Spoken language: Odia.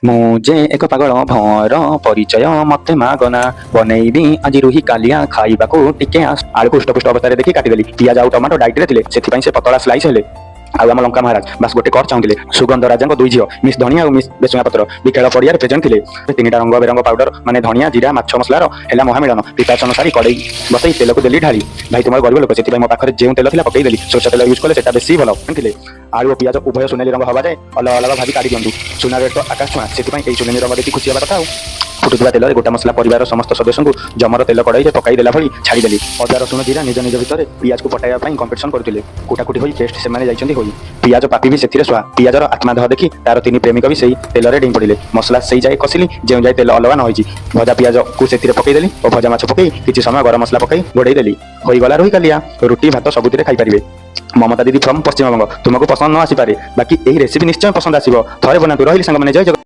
ମୁଁ ଯେ ଏକ ପାଗଳ ଭଅଁର, ପରିଚୟ ମତେ ମାଗନା। ବନେଇବି ଆଜି ରୁହି କାଲିଆ, ଖାଇବାକୁ ଟିକେ ଆସ। ଆଳୁକୁ ହୃଷ୍ଟପୁଷ୍ଟ ଅବସ୍ଥାରେ ଦେଖି କାଟିଦେଲି। ପିଆଜ ଆଉ ଟମାଟୋ ଡାଇଟ୍ରେ ଥିଲେ, ସେଥିପାଇଁ ସେ ପତଳା ସ୍ଲାଇସ୍ ହେଲେ। ଆଉ ଆମ ଲଙ୍କା ମହାରାଜ ବାସ୍ ଗୋଟେ କଟ୍ ଚାହୁଁଥିଲେ। ସୁଗନ୍ଧ ରାଜାଙ୍କ ଦୁଇ ଝିଅ ମିସ୍ ଧନିଆ ଆଉ ମିସ୍ ବେସୁଙ୍ଗା ପତ୍ର ବି ଖେଳ ପଡ଼ିଆରେ ପ୍ରେଜେଣ୍ଟ ଥିଲେ। ତିନିଟା ରଙ୍ଗ ବେରଙ୍ଗ ପାଉଡର, ମାନେ ଧନିଆ, ଜିରା, ମାଛ ମସଲାର ହେଲା ମହାମିଳନ। ପ୍ରିପାରେସନ ସାରି କଡ଼େଇ ବସେଇ ତେଲକୁ ଦେଲି ଢାଳି। ଭାଇ ତୁମର ଗରିବ ଲୋକ, ସେଥିପାଇଁ ମୋ ପାଖରେ ଯେଉଁ ତେଲ ଥିଲା ପକେଇ ଦେଲି। ସୋରିଷ ତେଲ ୟୁଜ୍ କଲେ ସେଟା ବେଶୀ ଭଲ ଥିଲେ। ଆଳୁ ଓ ପିଆଜ ଉଭୟ ସୁନେଲି ରଙ୍ଗ ହବା ଯାଏ ଅଲଗା ଅଲଗା ଭାଜି କାଢି ଦିଅନ୍ତୁ। ସୁନା ରେଟ୍ ତ ଆକାଶ ଛୁଆଁ, ସେଥିପାଇଁ ଏଇ ସୁନେଲି ରଙ୍ଗ ଦେଖି ଖୁସି ହେବା କଥା। ଆଉ ଫୁଟୁଥିବା ତେଲରେ ଗୋଟା ମସଲା ପରିବାର ସମସ୍ତ ସଦସ୍ୟଙ୍କୁ ଜମର ତେଲ କଡ଼େଇରେ ପକାଇ ଦେଲା ଭଳି ଛାଡ଼ିଦେଲି। ଅଦା, ରସୁଣ, ଜିରା ନିଜ ନିଜ ଭିତରେ ପିଆଜକୁ ପଟାଇବା ପାଇଁ କମ୍ପିଟିସନ କରୁଥିଲେ। କୁଟାକୁଟି ହୋଇ ପେଷ୍ଟ ସେମାନେ ଯାଇଛନ୍ତି ହୋଇ। ପିଆଜ ପାପି ବି ସେଥିରେ ସ୍ୱା। ପିଆଜର ଆତ୍ମାଦହ ଦେଖି ତାର ତିନି ପ୍ରେମିକ ବି ସେଇ ତେଲରେ ଡେଇଁ ପଡ଼ିଲେ। ମସଲା ସେଇ ଯାଏ କଷିଲି, ଯେଉଁ ଯାଏ ତେଲ ଅଲଗା ନ ହୋଇଛି। ଭଜା ପିଆଜକୁ ସେଥିରେ ପକେଇଦେଲି ଓ ଭଜା ମାଛ ପକେଇ କିଛି ସମୟ ଗରମ ମସଲା ପକେଇ ଘୋଡ଼େଇ ଦେଲି। ହୋଇଗଲା ରୋହି କାଲିଆ। ରୁଟି, ଭାତ ସବୁଥିରେ ଖାଇପାରିବେ। ମମତା ଦିଦି ଫ୍ରମ୍ ପଶ୍ଚିମବଙ୍ଗ, ତୁମକୁ ପସନ୍ଦ ନ ଆସିପାରେ, ବାକି ଏହି ରେସିପି ନିଶ୍ଚୟ ପସନ୍ଦ ଆସିବ। ଥରେ ବନାନ୍ତୁ। ରହିଲି ସାଙ୍ଗମାନେ, ଜୟ ଜଗନ୍ନାଥ।